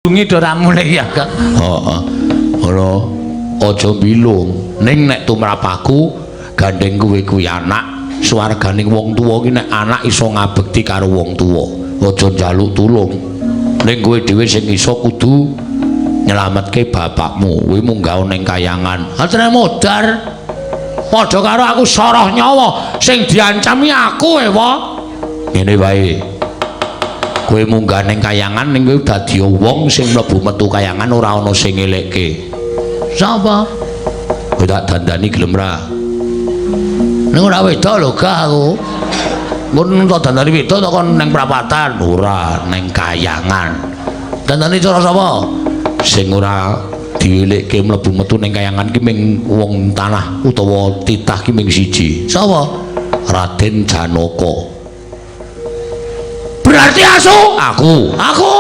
Bengi do ra mulih ya, Kak. Heeh. Ngono. Aja bilung. Ning nek tumrap aku gandeng kowe kuwi anak, swarganing wong tuwa ki nek anak iso ngabekti karo wong tuwa. Aja njaluk tulung. Ning kowe dhewe sing iso kudu nyelametke bapakmu. Kowe munggah ning kayangan. Atrene modar. Padha karo aku soroh nyawa sing diancami aku ewa. Ngene wae. Kowe munggah ning kayangan ning kowe dadi wong sing mlebu metu kayangan ora ana sing ngelekke. Sapa? Kowe tak dandani gelem ra? Ning ora wedok lho gak aku. Mun tak dandani wedok tak kon ning prapatan. Ora, ning kayangan. Dandani cara sapa? Sing ora dielekke mlebu metu ning kayangan ki ming wong tanah utawa titah ki ming siji. Sapa? Raden Janaka. Berarti asu? Aku. Aku.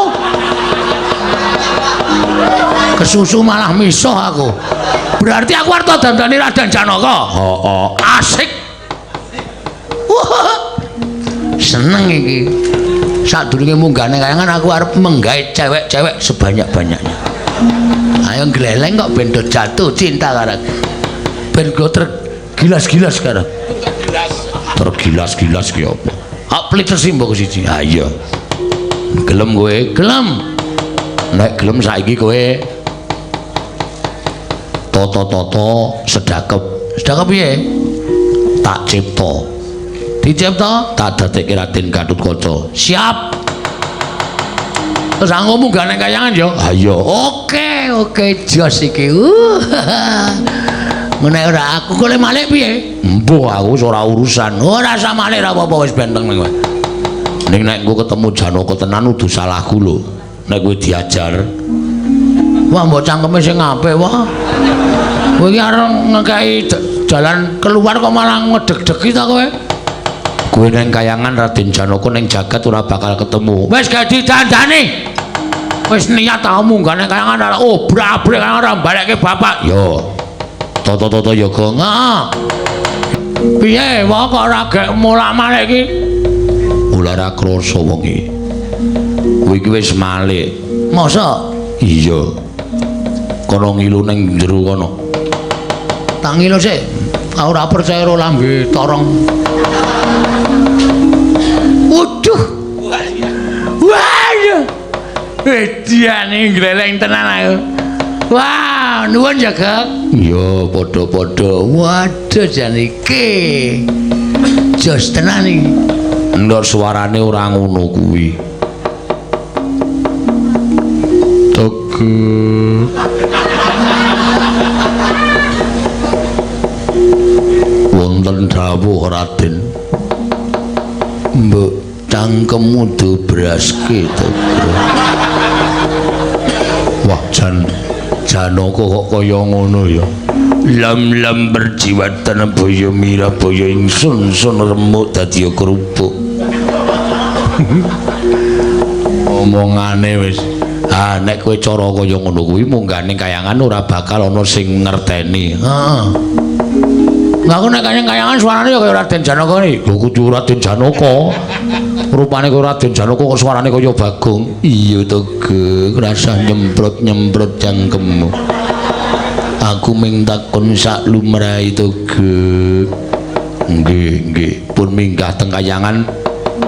Kesusu malah misuh aku. Berarti aku arep dandani Raden Janaka. Heeh. Asik. Wah. Seneng iki. Sadurunge munggah ning kayangan aku arep menggae cewek-cewek sebanyak-banyaknya. Ayo gleleng kok ben do jatuh cinta karo. Ben go tergilas-gilas karo. Tergilas-gilas ki apa? Hak pelit mbok siji. Ha iya. Gelem kowe? Gelem. Nek gelem saiki kowe toto-toto sedakep. Sedakep piye? Tak cipta. Dicipta? Tak dadekke Raden Gatotkaca. Siap. Terus aku munggah ning kayangan ya? Ha iya. Oke, oke jos iki. Ngene ora aku kok malik piye? Embuh aku wis ora urusan. Ora usah malik ora apa-apa wis benteng ning kowe. Ning nek engko ketemu Janaka tenan udu salahku lho. Nek kowe diajar. Wah mbok cangkeme sing apik wah. Kowe iki arep ngekeki jalan keluar kok malah ngedeg-degi ta kowe? Kowe ning kayangan Raden Janaka ning jagat ora bakal ketemu. Wis gak didandani. Wis niat tau munggah ning kayangan ora obrak-abrik ora balekke bapak. Yo. Toto-toto ya, Gong. Heeh. Piye wae kok ora gek mulak-malik iki? Ora krasa wong iki. Kowe iki wis malik. Masa? Iya. Kono ngilu ning jero kono. Tak ngilu sik. Aku ora percaya karo lambe torong. Waduh. Waduh. Ediane gleleng tenan aku. Wah, nuwun ya, Gek. Iya, padha-padha. Waduh jan iki. Jos tenan iki. Ndor suarane ora ngono kuwi. Tege. Wonten dawuh Raden. Mbok cangkemmu dobraske Tege. Wah, jan Janaka kok kaya ngono ya. Lam-lam berjiwatan boyo mira boyo ingsun sun remuk dadi kerupuk. Omongane wis. Ah nek kowe cara kaya ngono kuwi munggah ning kayangan ora bakal ana sing ngerteni. Heeh. Lah aku nek kayang-kayangan suarane ya kaya Raden Janaka iki. Lho kudu Raden Janaka. Rupane kaya Raden Janaka kok suarane kaya Bagong. Iya to, Gek, rasah nyemprot-nyemprot cangkemmu. Aku ming takon sak lumrahe to, Gek. Nggih, nggih. Pun minggah teng kayangan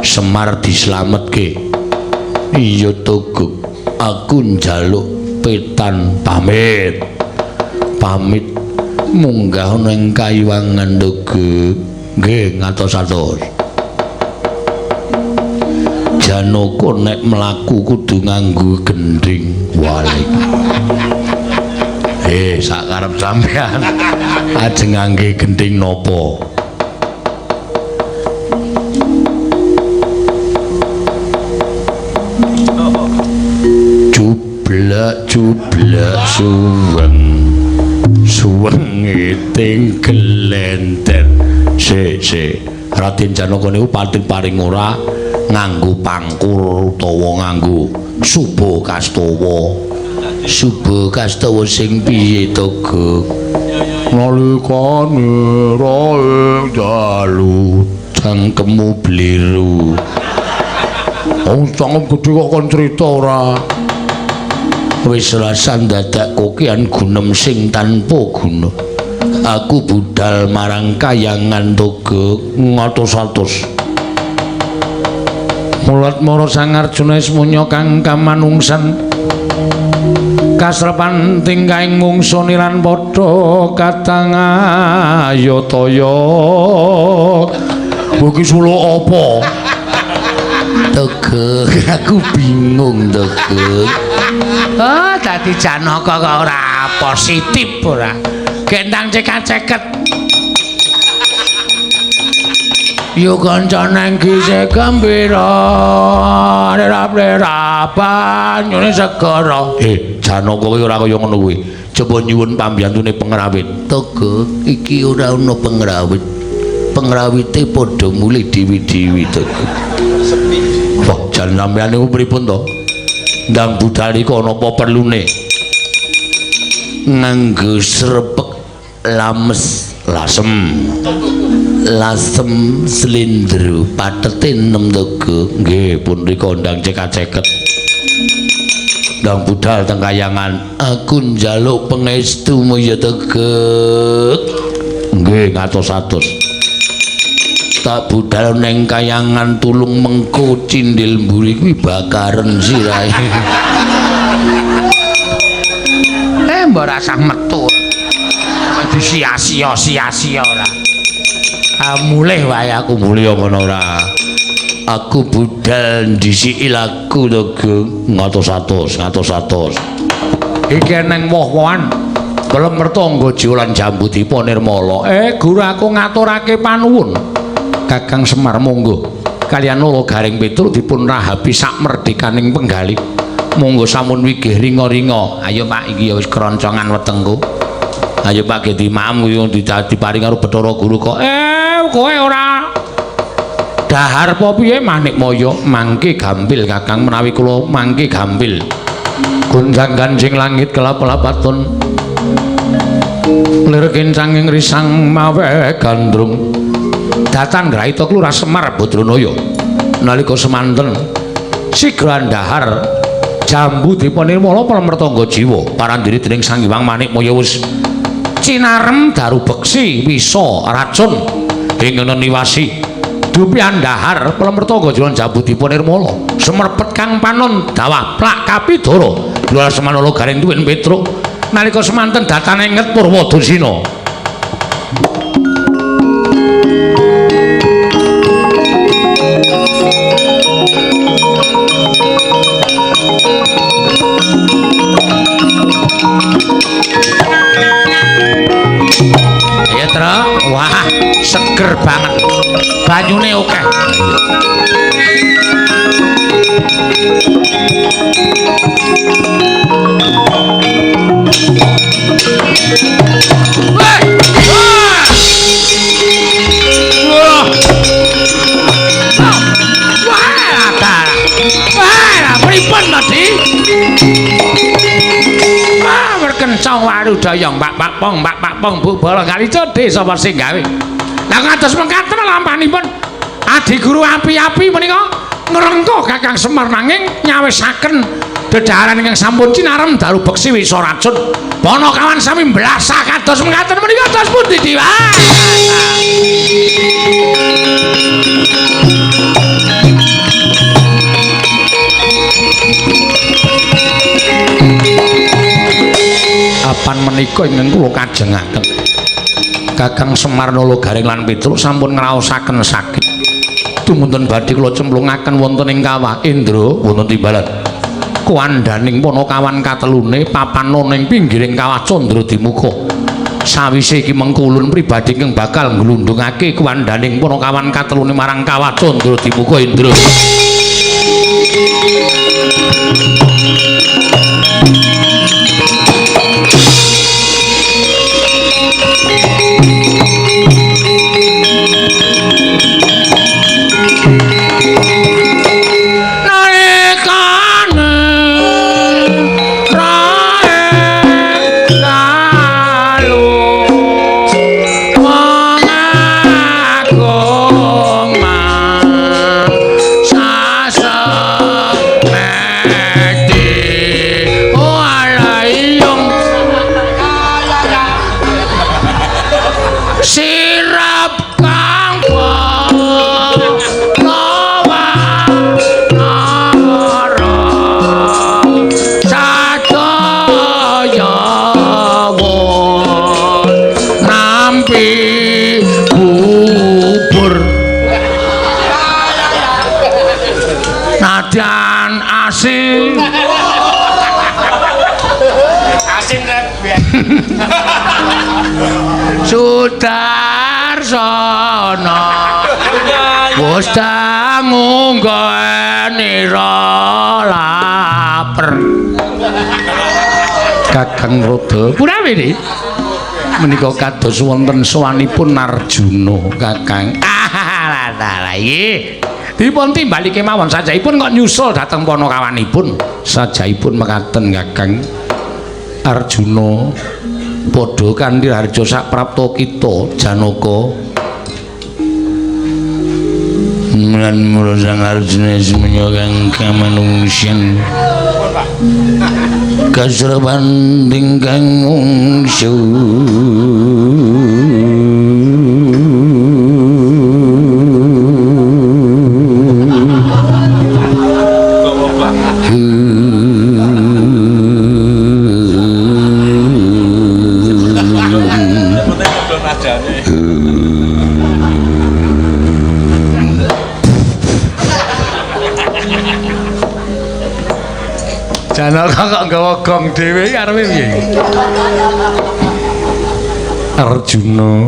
Semar dislametke. Iya to, Gek. Aku njaluk petan pamit. Pamit munggah ning kayiwangan to, Gek. Nggih, ngatos-atos. Janaka nek mlaku kudu nganggo gendhing. Walik. Sak karep sampean ajeng ngangge gendhing napa? Jublak-jublak suweng. Suweng ting gelenter. Sik, sik. Raden Janaka niku pating paring ora nganggo pangkur utawa nganggo suba kastawa. Suba kastawa sing piye to, Gek? Nalikane raing dalu cangkemmu bliru. Wong cangkem gedhe kok kon crita ora? Wis rasa dadak kokian gunem sing tanpa guna. Aku budal marang kayangan Togog ngatos-atos. Mulat mara Sang Arjuna ismunya kang kamanungsan. Kasrepan tingkahing mungsu niran padha katang ayataya. Iki suluk apa? Togog, aku bingung Togog. Oh, dadi Janaka kok ora positif ora. Gendang cekak-ceket. Yo kanca nang gisih gembira, rerap-rerapan nyune segara. Janaka kuwi ora kaya ngono kuwi. Coba nyuwun pambiyantune pengrawit. Togog, iki ora ana pengrawit. Pengrawite padha mulih dewi-dewi Togog. Wah, jan sampeyan niku pripun to? Ndang budal iku ana apa perlune? Nganggo srepek lames lasem. Lasem slindro patete 6 Togog. Nggih, pun rika ndang cekak-ceket. Ndang budal teng kayangan. Aku njaluk pangestumu ya Togog. Nggih, ngatos-atos. Tak budal neng kayangan tulung mengko cindil mburi kuwi bakaren sirahe. Mbok rasah metu. Mesti sia-sia sia-sia ora. Ah mulih wae aku mulih ngono ora. Aku budal ndhisiki laku Togog. Ngatos-atos, ngatos-atos. Iki eneng woh-wohan kelem mertangga jiwa lan jambu dipa nirmala. Guru aku ngaturake panuwun. Kakang Semar monggo kaliyan Nala Gareng Petruk dipun rahabi sak merdekaning penggalih. Monggo sampun wigih ringa-ringa. Ayo Pak, iki ya wis keroncongan wetengku. Ayo Pak ge dimaem kuwi diparing karo Bathara Guru kok. Kowe ora dahar apa piye Manikmaya? Mangke gampil Kakang menawi kula mangke gampil. Gonjang-ganjing langit kelap-lapatun. Lir kencanging risang mawe gandrung. Datan Graita Klurah Semar Badranaya nalika semanten sigra dahar jambu dipanirmala pramertangga jiwa parandiri dening Sang Hyang Manikmaya wis cinarem daru beksi wisa racun ing niwasi dupi andhahar pramertangga jiwa jambu dipanirmala semerpet kang panon dawah plak kapidara Lurah Semanala Gareng Tuwin Petruk nalika semanten datane nget Purwadasina. Ya Tru, wah seger banget. Banyune akeh. Wah, pripun to, Di? Wah, berkencang warudaya Mbak Pak Pong, Mbak Pak Pong Bu Bala Kalica desa sing gawe. Lah ngantos mekaten lampanipun Adi Guru api-api menika ngrengkuh Kakang Semar nanging nyawisaken dedaharan ingkang sampun cinarem daru beksi wisa racun. Panakawan sami mblasah kados mekaten menika dos pundi Dewa? Apan menika ingkang kula kajengaken Kakang Semar Nala Gareng lan Petruk sampun ngraosaken sakit. Tumunten badhe kula cemplungaken wonten ing kawah Indra wonten timbalan. Kuandhaning panakawan katelune papana ning pinggiring kawah Candra Dimuka. Sawise iki mengkulun pribadi ingkang bakal nglundhungake kuandhaning panakawan katelune marang kawah Candra Dimuka Indra. Sasa Sudarsana wis dangu nggonira laper. Kakang Rada Punawi menika kados wonten sowanipun Arjuna Kakang. Ah, lah iki dipun timbali kemawon sajaipun kok nyusul dhateng panakawanipun. Sajaipun mekaten Kakang Arjuna padha kanthi harja saprapta kita Janaka. Lan mula Sang Arjuna semenyo kang kamanungsan kasreban ingkang mungsu. Janaka kok nggawa gong dhewe arepe piye? Arjuna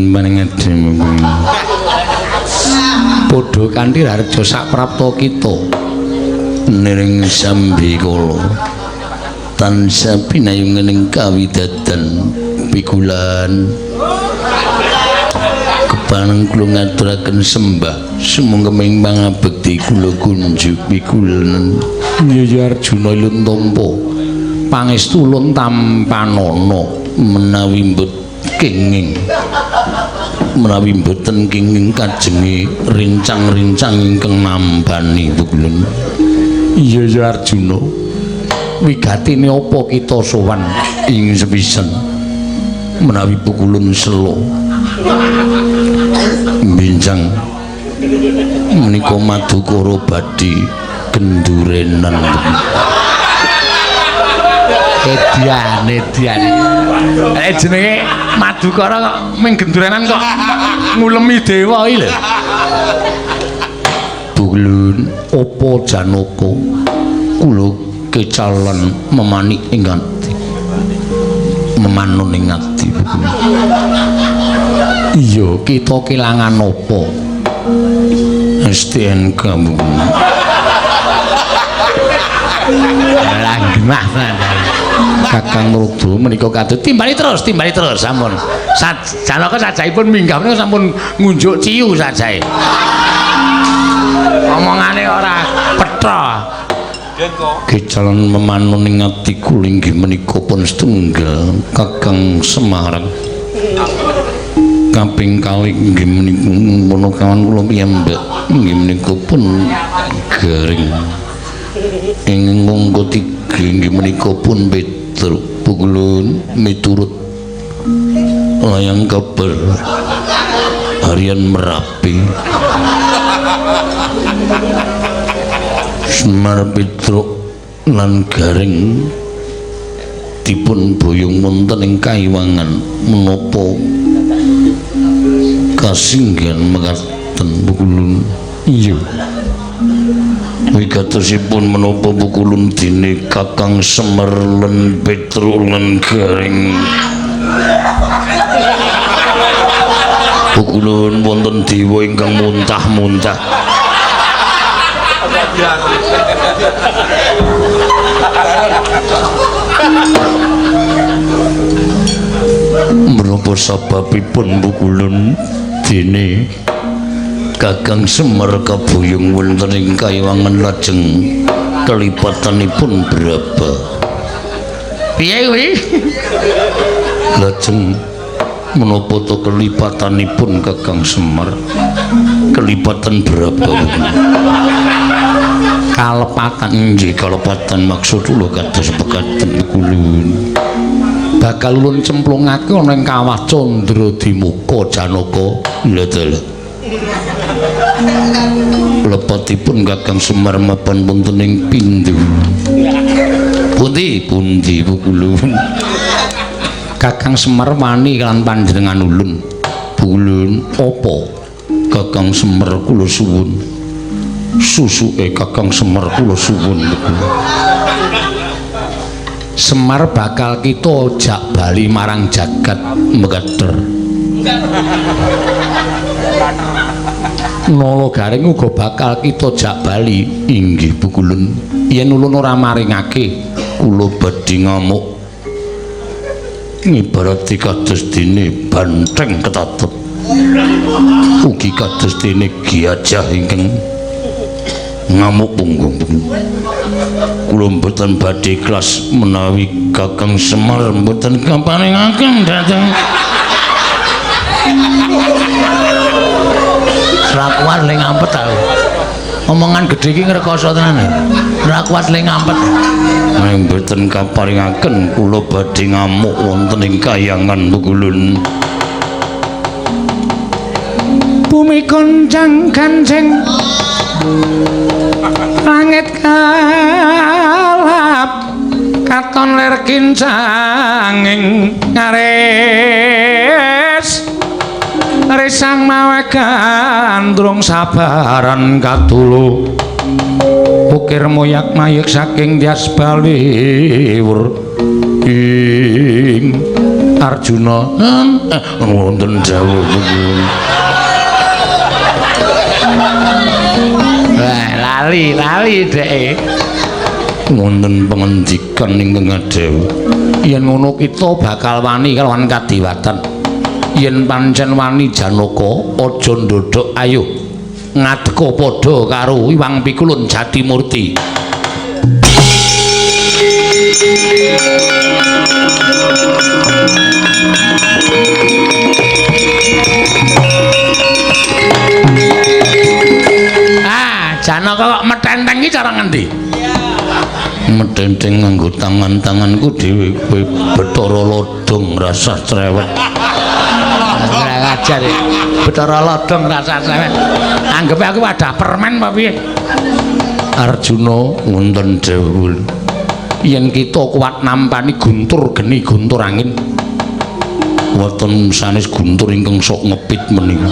maring padha kanthi harja saprapta kita niring sambikala tansah pinayungan kawidadan pikulan kepaneng kula ngaturaken sembah sumangga ing pangabekti kula kunjuk pikulan. Iya Arjuna ilun tampa pangestu ulun tampanana menawi mbet kenging menawi mboten kenging kajenge rincang-rincang ingkang nambani pukulun. Iya ya Arjuna wigatine apa kita sowan ing sepisan menawi pukulun selo bincang menika madukara badhe gendurenan. Edian edian jenenge madukara kok ming gendurenan kok ngulemi dewa iki lho. Pukulun apa Janaka kula kecalan memanik ing ati memanun ing ati. Iya kita kelangan apa STNK lah genah Kakang Rada menika kados timbali terus sampun. Janaka sajaipun minggah menika sampun ngunjuk ciu sajae. Omongane ora petha. Kecalan memanun ing ati kula inggih menika pun setunggal Kakang Semar. Kaping kalih inggih menika punakawan kula piyambak inggih menika pun garing. Ing angka 3 inggih menika pun Petruk pukulun miturut layang kabar harian Merapi. Semar Petruk lan Gareng dipun boyong wonten ing kaiwangan menapa kasinggihan mekaten pukulun. Iya. Wigatosipun menapa pukulun dene Kakang Semar lan Petruk lan Gareng. Pukulun wonten dewa ingkang muntah-muntah. Menapa sababipun pukulun dene Kakang Semar kaboyong wonten ing kaiwangan lajeng kelipatanipun berapa? Piye kuwi? Lajeng menapa to kelipatanipun Kakang Semar? Kelipatan berapa? Kalepatan nggih, kalepatan maksud kula kados pekaten kulun. Bakal ulun cemplungake ana ing kawah Candra Dimuka Janaka. Lha dalah. Lepatipun Kakang Semar mapan wonten ing pindhu. Pundi pundi pukulun. Kakang Semar wani lan panjenengan ulun. Pukulun apa? Kakang Semar kula suwun. Susuke Kakang Semar kula suwun. Semar bakal kita jak bali marang jagat Mekeder. Nala Gareng uga bakal kita jak bali. Inggih Pukulun. Yen ulun ora maringake kula badhe ngamuk. Ngibarati kados dene banteng ketatep. Ugi kados dene gajah ingkang ngamuk punggung. Kula mboten badhe ikhlas menawi Kakang Semar mboten kaparingaken dhateng. Ora kuat le ngampet aku. Omongan gedhe iki ngrekoso tenan. Ora kuat le ngampet. Nek mboten kaparingaken kula badhe ngamuk wonten ing kayangan Pukulun. Bumi goncang gancing langit kalap katon lir kincanging ngaris risang mawe gandrung sabaran katulu ukir moyak mayek saking tias baliwur ing Arjuna wonten dawuh. Wah, lali dheke. Wonten pangendikan ingkang adhawuh. Yen ngono kita bakal wani kalawan kadiwatan. Yen pancen wani Janaka aja ndodhok ayo ngadeka padha karo Iwang Pikulun Jatimurti. Ah, Janaka kok metenteng iki cara ngendi? Metenteng nganggo tangan-tanganku dhewe kowe Bathara Lodong rasah cerewet. Ora ngajar ya. Bathara Lodong rasah cerewet. Anggepe aku wadah permen apa piye? Arjuna wonten dawuh. Yen kita kuat nampani guntur geni guntur angin. Wonten sanes guntur ingkang sok ngepit menika.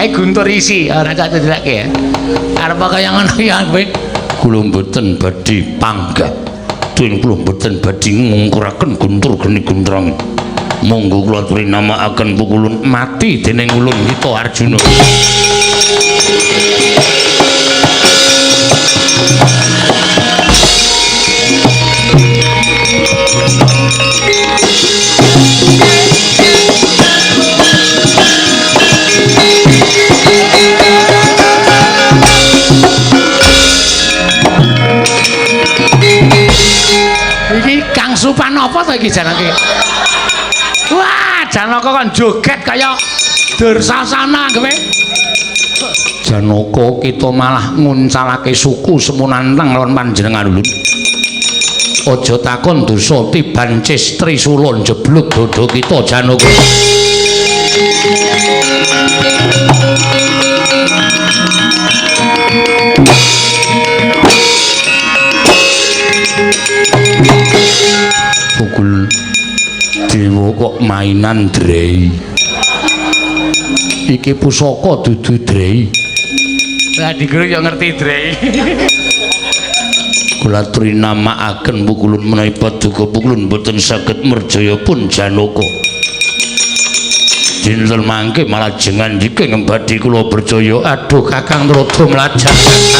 Kae guntur isi ora tak cedhake ya. Arep kaya ngono ya kowe. Kula mboten badhe panggah. Dene kula mboten badhe ngungkuraken guntur geni guntur angin. Monggo kula aturi namakaken Pukulun mati dening ulun kita Arjuna. Iki Kang Supan apa to iki jenenge? Wah, Janaka kok joget kaya Dursasana kowe. Janaka kita malah nguncalake suku semunantang lawan panjenengan ulun. Aja takon dosa tiban cis trisula njeblug dada kita Janaka. Pukul dewa kok mainan drei. Iki pusaka dudu drei. Lah diguru yo ngerti drei. Kula aturi namakaken Pukulun menawi paduka Pukulun mboten saged merjaya pun Janaka. Dinten mangke malah jengan jika ngembadi kula berjaya. Aduh Kakang rada mlajak Kakang.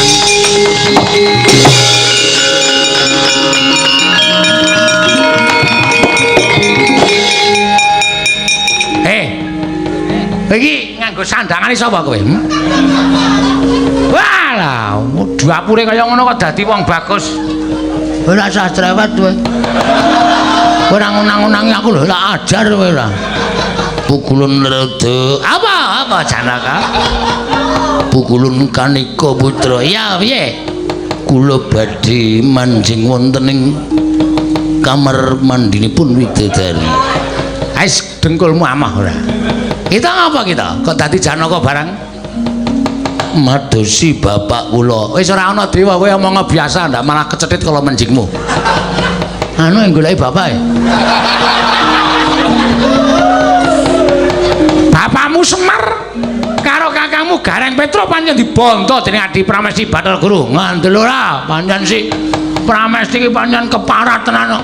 Iki nganggo sandangane sapa kowe? Wah lah, dapure kaya ngono kok dadi wong bagus. Ora usah cerewet kowe. Ora ngunang-unangi aku lho, tak ajar kowe ora. Pukulun rada. Apa? Apa Janaka? Pukulun kanika putra. Ya piye? Kula badhe manjing wonten ing kamar mandinipun widodari. Ais dengkulmu amah ora. Kita ngapa kita? Kok dadi Janaka barang? Madosi bapak kula. Wis ora ana dewa kowe omong biasa ndak malah kecethit kala menjingmu. Anu yang goleki bapake. Bapakmu Semar karo kakangmu Gareng Petro pancen dibonto dening Adi Pramesti Bathara Guru. Ngandel ora pancen sik Pramesti iki pancen keparat tenan.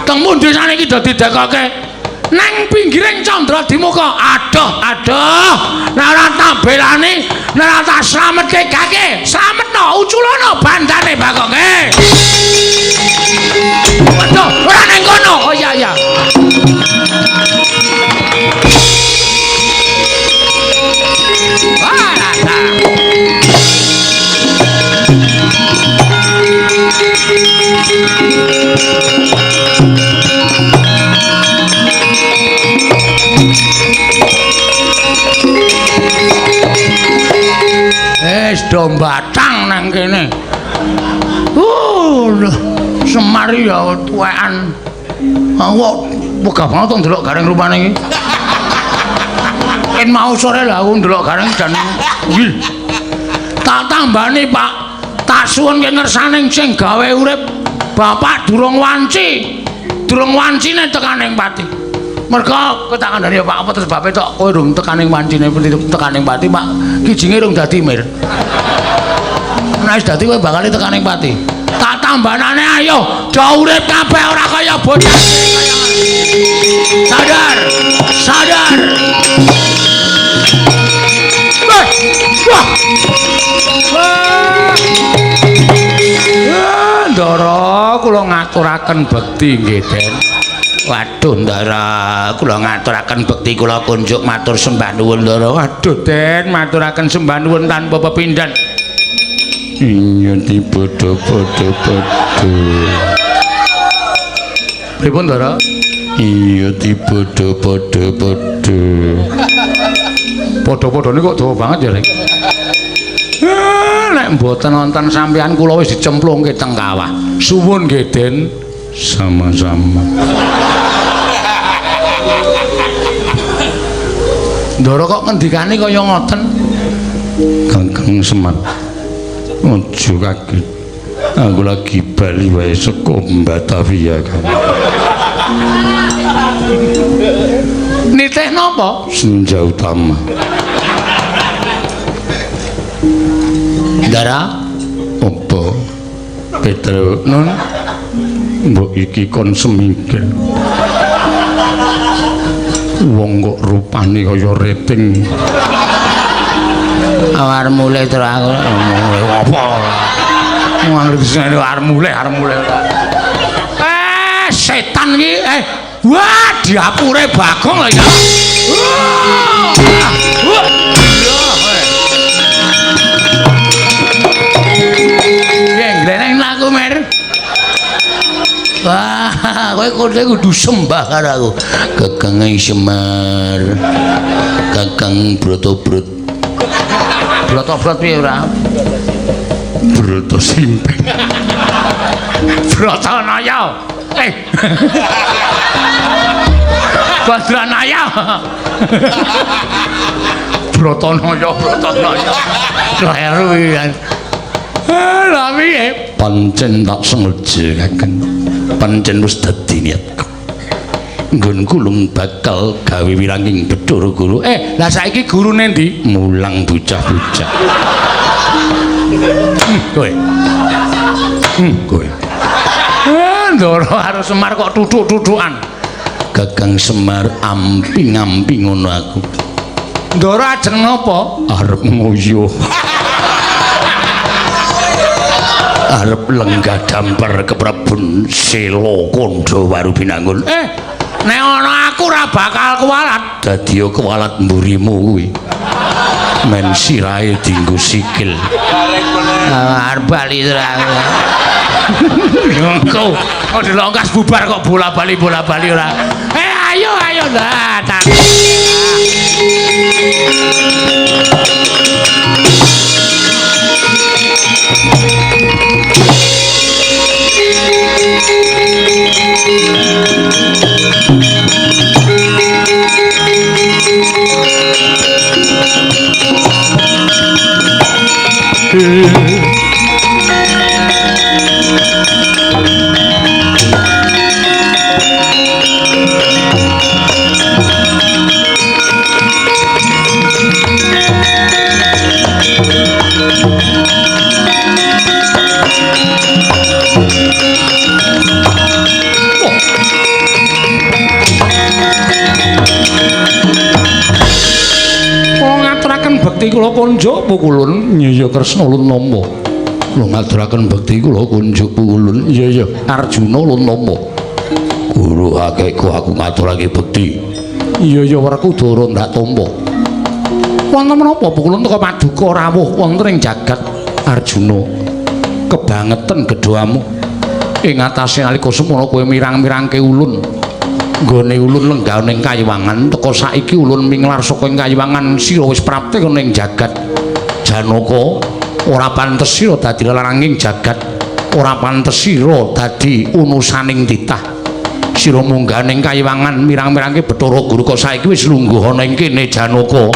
Teng pundi saniki do didekoke? Nang pinggiring Candradimuka. Aduh, aduh. Nek ora tak belani, nek ora tak slametke kake, slametno, uculono bandane Bagong. Waduh, ora nang kono. Oh iya iya. Wis do mbatang nang kene. Semar ya tuwekan. Aku kok wegah banget to ndelok Gareng rupane iki. Ken mau sore lho aku ndelok Gareng jan wih. Tak tambani, Pak. Tak suwunke ngersane sing gawe urip. Bapak durung wanci. Durung wancine tekaning pati. Mergo kowe tak kandhani ya Pak, apa sebabe tok kowe durung tekaning wancine tekaning pati, Pak. Kijinge rung dadi mir. Nek wis dadi kowe bakal tekaning pati. Tak tambanane ayo, do urip kabeh ora kaya bocah. Sadar, sadar. Wah. Wah. Ndara, kula ngaturaken bekti nggih, Den. Waduh, Ndara, kula ngaturaken bekti kula kunjuk matur sembah nuwun, Ndara. Waduh, Den, maturaken sembah nuwun tanpa pepindhan. Iya dipadha-padha-padha. Pripun, Ndara? Iya dipadha-padha-padha. Padha-padhane kok dawa banget ya, Rek. Nek mboten wonten sampeyan kula wis dicemplungke teng kawah. Suwun nggih, Den. Sama-sama. Ndara kok ngendikane kaya ngoten? Kakang Semar. Aja kaget. Aku lagi bali wae saka Batavia, Kang. Nitih napa? Senja utama. Ndara, apa? Petro nun mbok iki kon semingkir. Wong kok rupane kaya rating. Arep mulih terus aku apa? Wong ngerti arep mulih, arep mulih. Setan iki wah diapure Bagong lho ya. Wah. Gleleng laku mer. Wah, kowe kudu sembah karo aku. Kakang Semar. Kakang Brotobrot. Brotobrot piye ora? Broto simpeng. Brotonaya. Badranaya. Brotonaya, Brotonaya. Kleru iki. Lah piye? Pancen tak sengaja kakang. Pancen wis dadi niatku. Nggonku lung bakal gawe wiranging Bathara Guru. Lah saiki gurune ndi? Mulang bocah-bocah. Kowe. Kowe. Ndara karo Semar kok tuthuk-tuthukan. Kakang Semar amping-amping ngono aku. Ndara ajeng napa? Arep nguyuh. Arep lenggah dampar ke Prabun Sela Kandha Warubinangun. Nek ana aku ora bakal kuwalat. Dadi yo kuwalat mburimu kuwi. Men sirahe dienggo sikil. Arep bali terus. Engko kok dilongkas bubar kok bola-bali bola-bali ora. Ayo ayo lah tak. kula kunjuk pukulun. Iya Kresna ulun nampa. Kula ngaturaken bekti kula kunjuk pukulun. Iya Arjuna ulun nampa. Guru akehku aku ngaturake bekti. Iya Werkudara ndak tampa. Wonten menapa pukulun teka paduka rawuh wonten ing jagat Arjuna. Kebangetan gedhamu ing atase nalika semono kowe mirang-mirangke ulun. Nggone ulun lenggah ning kayiwangan teka saiki ulun minglar saka ing kayiwangan sira wis prapte ning jagat Janaka. Ora pantes sira dadi lelaranging jagat, ora pantes sira dadi unusaning titah. Sira munggah ning kayiwangan mirang-mirangke Bathara Guru kok saiki wis lungguh ana ing kene Janaka.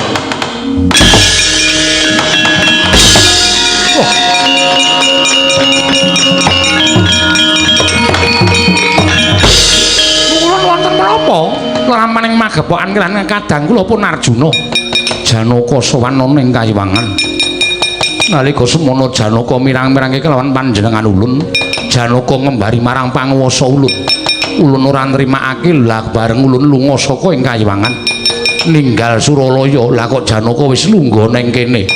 Lamaning magepokan kelan kadang kula pun Arjuna. Janaka sowan ana ing kayiwangan. Nalika semono Janaka mirang-mirangke kelawan panjenengan ulun, Janaka ngembari marang panguwasa ulun. Ulun ora nrimakake lah bareng ulun lunga saka ing kayiwangan ninggal Suralaya. Lah kok Janaka wis lungguh ning kene.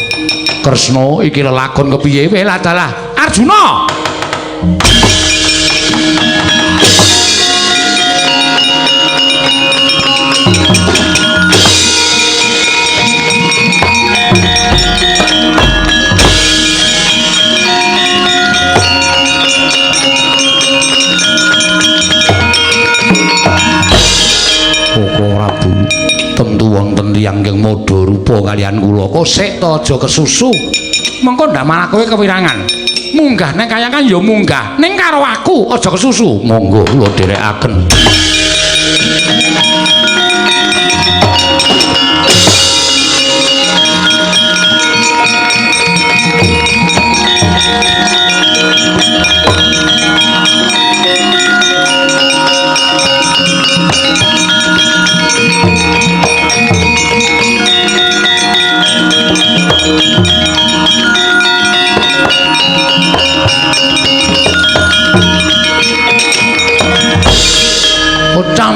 Kresna iki lelakon kepiye? Weh dalah Arjuna. Tentu wonten tiyang ingkang madha rupa kaliyan kula. Kosek to aja kesusu. Mengko ndak malah kowe kewirangan. Munggah ning kayangan ya munggah, ning karo aku aja kesusu. Monggo kula dherekaken.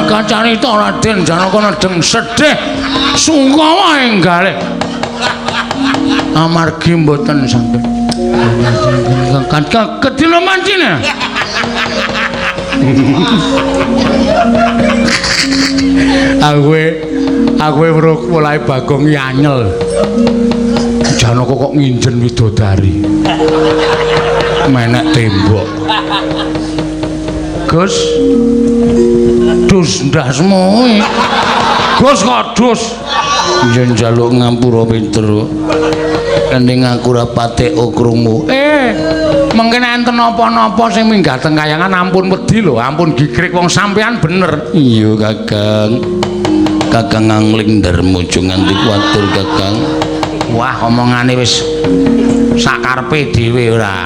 Kacarita Raden Janaka nedeng sedih sungkawa enggalih amargi mboten saged kedina mancine. Aku weruh polahe Bagong anyel. Janaka kok nginjen widodari menek tembok. Gus dus ndasmu. Gus kok dus. Yen njaluk ngampura pinter. Ning aku ora patek krungu. Mengkene enten napa-napa sing minggah teng kayangan ampun wedi lho, ampun gigrik wong sampean bener. Iya, Kakang. Kakang angling darma aja nganti kuwatir, Kakang. Wah, omongane wis sakarepe dhewe ora.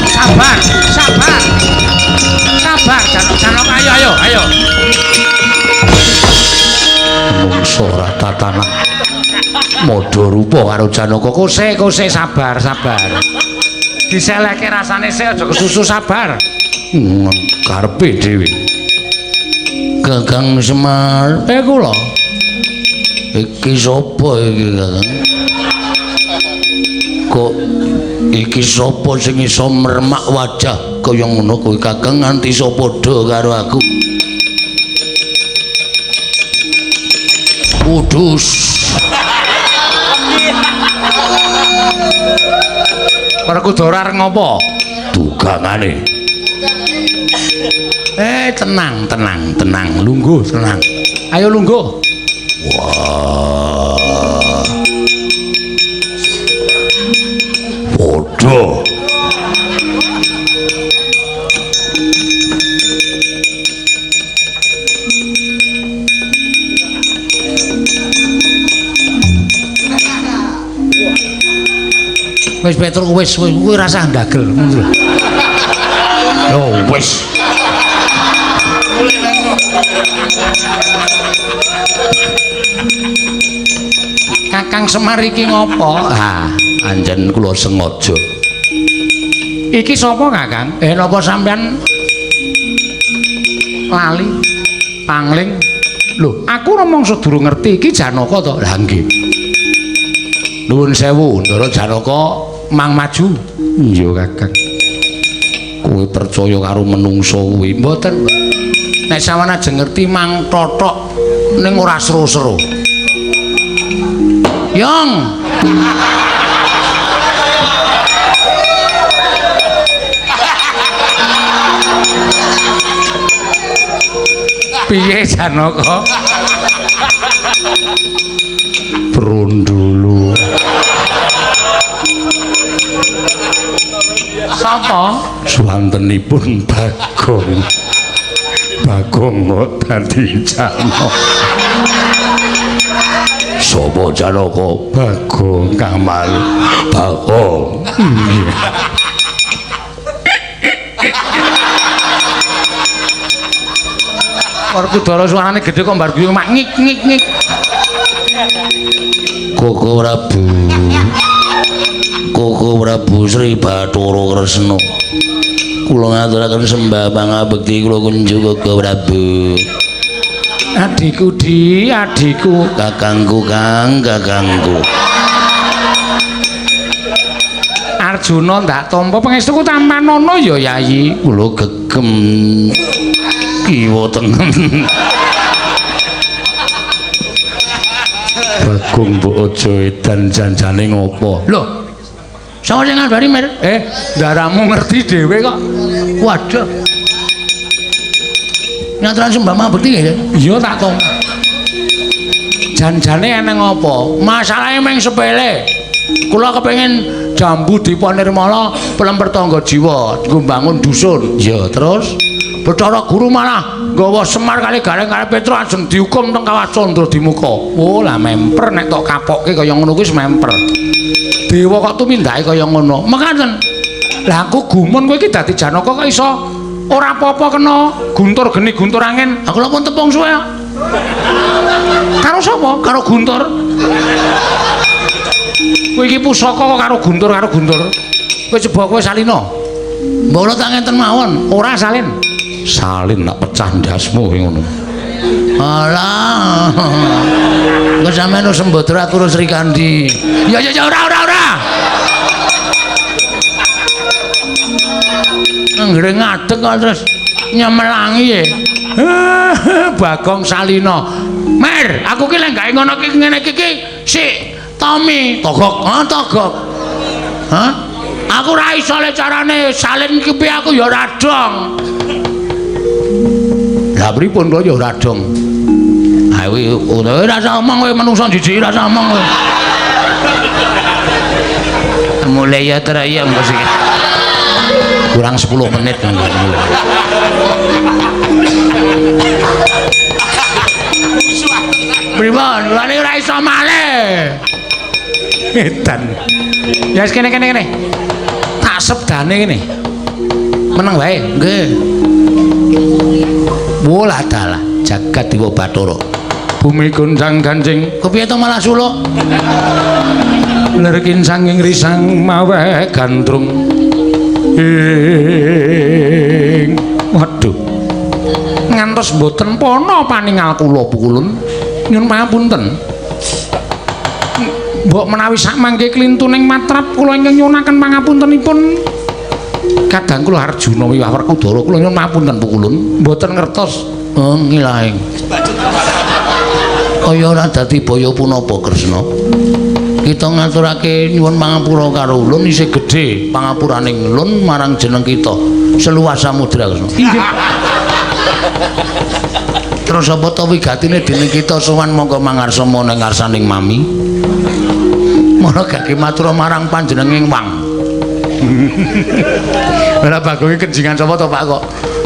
Sabar, sabar. Sabar, Janaka, ayo, ayo, ayo. Mungso ora tatanan. Madha rupa karo Janaka. Kose, kose, sabar, sabar. Diselehke rasane sik aja kesusu, sabar. Karepe dhewe. Kakang Semar, kula. Iki sapa iki, Kakang? Kok iki sapa sing iso mermak wajah kaya ngono kuwi, Kakang, nganti iso padha karo aku? Kudus. Werkudara arep ngopo? Dugangane. Tenang, tenang, tenang, lungguh, tenang. Ayo lungguh. Wah. Padha. Wis Petruk wis kuwi rasah ndagel ngono lho. Yo wis. Kakang Semar iki ngopo? Ha, Anjen kula sengaja. Iki sapa, Kakang? Napa sampean lali pangling? Lho, aku rumangsa durung ngerti iki Janaka to. Lah nggih. Nuwun sewu, Ndara Janaka mang maju. Iya, Kakang. Kowe percaya karo menungsa kuwi? Mboten. Nek sampean ajeng ngerti mang tothok ning ora seru-seru. Yong. Piye Janaka? Brondolo. Sapa? Suwantenipun Bagong. Bagong kok dadi Janaka. Sapa Janaka? Bagong Kamal. Bagong. Werkudara suarane gedhe kok mbar guyu mak ngik ngik ngik. Koko Prabu. Koko Prabu Sri Bathara Kresna. Kula ngaturaken sembah pangabekti kula kunjuk Koko Prabu. Adhiku di, adhiku, kakangku Kang, kakangku. Arjuna ndak tampa pangestuku tampanana ya Yayi. Kula gegem kiwa tengen. Bagong mbok aja edan janjane ngopo? Lho. Sapa sing ngandani, Mir? Ndaramu ngerti dhewe kok. Waduh. Nyaturan sembah mabekti ya? Iya tak tampa. Janjane eneng apa? Masalahe mung sepele. Kula kepengin jambu Dipa Nirmala pelemper tangga jiwa nggo mbangun dusun. Ya, terus Bathara Guru malah nggawa Semar kali Gareng kali Petro ajeng dihukum teng Kawah Candra Dimuka. Oh, lah memper nek tok kapokke kaya ngono kuwi wis memper. Dewa kok tumindake kaya ngono. Mekaten. Lah aku gumun kowe iki dadi Janaka kok iso ora apa-apa kena guntur geni guntur angin. Aku lha pun tepung suwe. Karo sapa? Karo Guntur. Kowe iki pusaka kok karo Guntur karo Guntur. Kowe coba kowe salina. Mbok kula tak ngenten mawon. Ora salin. Salin nak pecah ndasmu kowe ngono. Alah. Engko sampean wis sembodra aku karo Srikandi. Ya ya ya ora ora ora. Anggere ngadeg kok terus nyemelangi e. Bagong Salina. Mer, aku ki lek gawe ngono ki ngene iki ki si Tommy Togok, ha togok. Hah? Aku ora iso le carane salin ki piye aku ya ora dong. Lah pripun kula ya ora dong. Ha kuwi ora usah omong kowe menungso jijik ora usah omong kowe. Mulai ya teraya engko sik. Kurang 10 menit mulai. Pripun? Lane ora iso malih. Edan. Ya wis kene kene kene. Tak sebdane kene. Meneng wae. Nggih. Wolah dalah jagat Dewa Bathara. Bumi goncang ganjing. Kepiye to malah suluk? Lerkin sanging risang maweh gandrung. Ing waduh. Ngantos mboten pana paningal kula pukulun. Nyun pangapunten. Mbok menawi sakmangke klintuning matrap kula ingkang nyuwunaken pangapuntenipun. Kadang kula Arjuna wiwah Werkudara kula nyuwun pangapunten pukulun. Mboten ngertos. Oh ngilaing. Kaya ora dadi baya punapa Kresna. Kita ngaturake nyuwun pangapura karo ulun isih gedhe pangapuraning ulun marang jeneng kita seluas samudra Kresna. Inggih. Terus apa to wigatine dening kita sowan mongko mangarsa ning ngarsaning mami. Mara gage matur marang panjenenging wang. Ora bagonge kenjingan sapa to Pak kok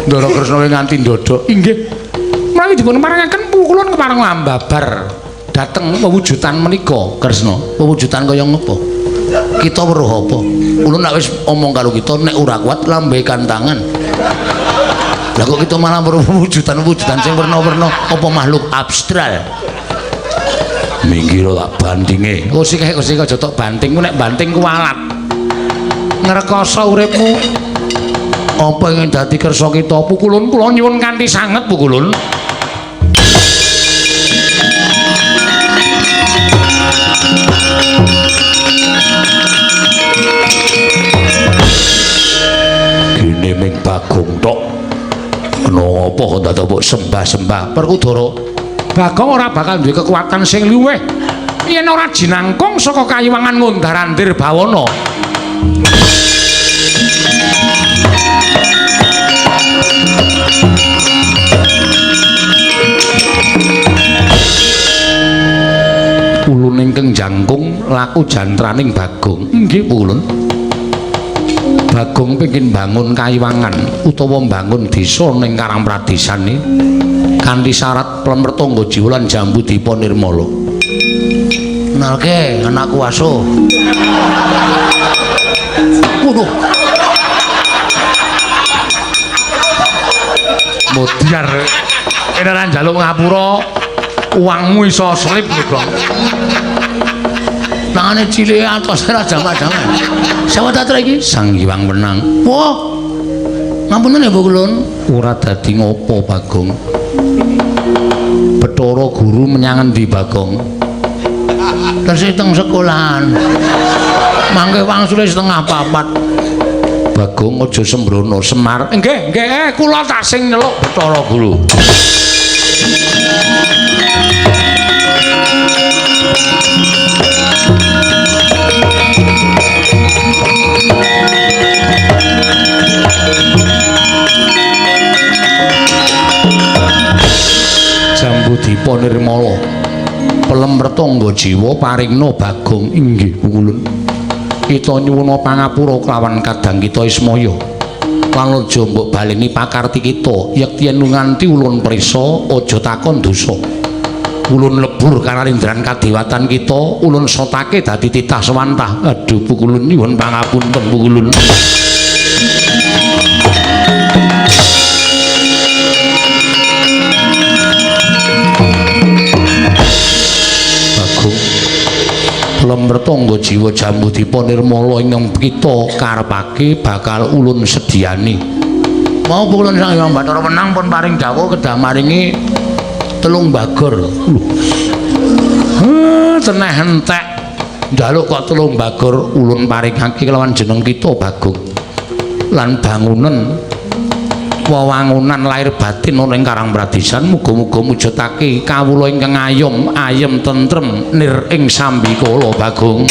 Ndara Kresna nganti ndodok. Inggih. Menawi dipun parengaken pukulun kepareng ambabar dhateng pewujudan menika Kresna. Pewujudan kaya ngopo? Kita weruh apa? Ulun nek wis omong karo kita nek ora kuat lambekan tangan. Lah kok kita malah weruh wujudan-wujudan sing werna-werna apa makhluk abstral. Minggir tak bandinge. Kursi kae kursi aja tok banting, ku nek banting kuwalat. Ngrekoso uripmu. Apa ingin dadi kersa kita pukulun kula nyuwun kanthi sanget pukulun. Gene ming Bagong tok. Kena apa kok dadak mbok sembah-sembah? Werkudara, Bagong ora bakal duwe kekuatan sing luwih yen ora jinangkung saka kayiwangan ngundar-andir bawana. Ulun ingkang jangkung laku jantraning Bagong. Nggih, Ulun. Bagong pengin bangun kayiwangan utawa mbangun desa ning Karang Pradesane kanthi syarat plemertangga jiwa lan jambu dipa nirmala. Kenalke anakku aso. Waduh. Modiar. Kene ora njaluk ngapura, uangmu iso slip lho, Bang. Tangane cilik atos ora jamak-jamak. Sapa ta iki? Sang Hyang Wenang. Wah. Ngapunten ya, Bu Kulun. Ora dadi ngopo, Bagong. Bathara Guru menyang endi, Bagong? Tesih teng sekolahan. Mangke wangsule 3:30. Bagong aja sembrono, Semar. Nggih, nggih, kula tak sing nyeluk Bathara Guru. Jambu Dipa Nirmala pelem retangga jiwa paringna Bagong. Inggih pukulun. Kita nyuwuna pangapura kelawan kadang kita Ismaya lan aja mbok baleni pakarti kita yekti yen nganti ulun prisa aja takon dosa. Ulun lebur karalindran kadewatan kita, ulun sotake dadi titah sewantah. Aduh pukulun nyuwun pangapunten pukulun. Lemretangga jiwa Jambu Dipa Nirmala ingkang kita karepake bakal ulun sediani. Mau pukulun Sang Hyang Bathara Wenang pun paring dawuh kedah maringi 3 bagor. Lho. Ceneh entek. Njaluk kok 3 bagor ulun paringake kelawan jeneng kita Bagong. Lan bangunan wewangunan lahir batin ana ing Karang Pradesan muga-muga mujudake kawula ingkang ayom ayem tentrem nir ing sambikala Bagong.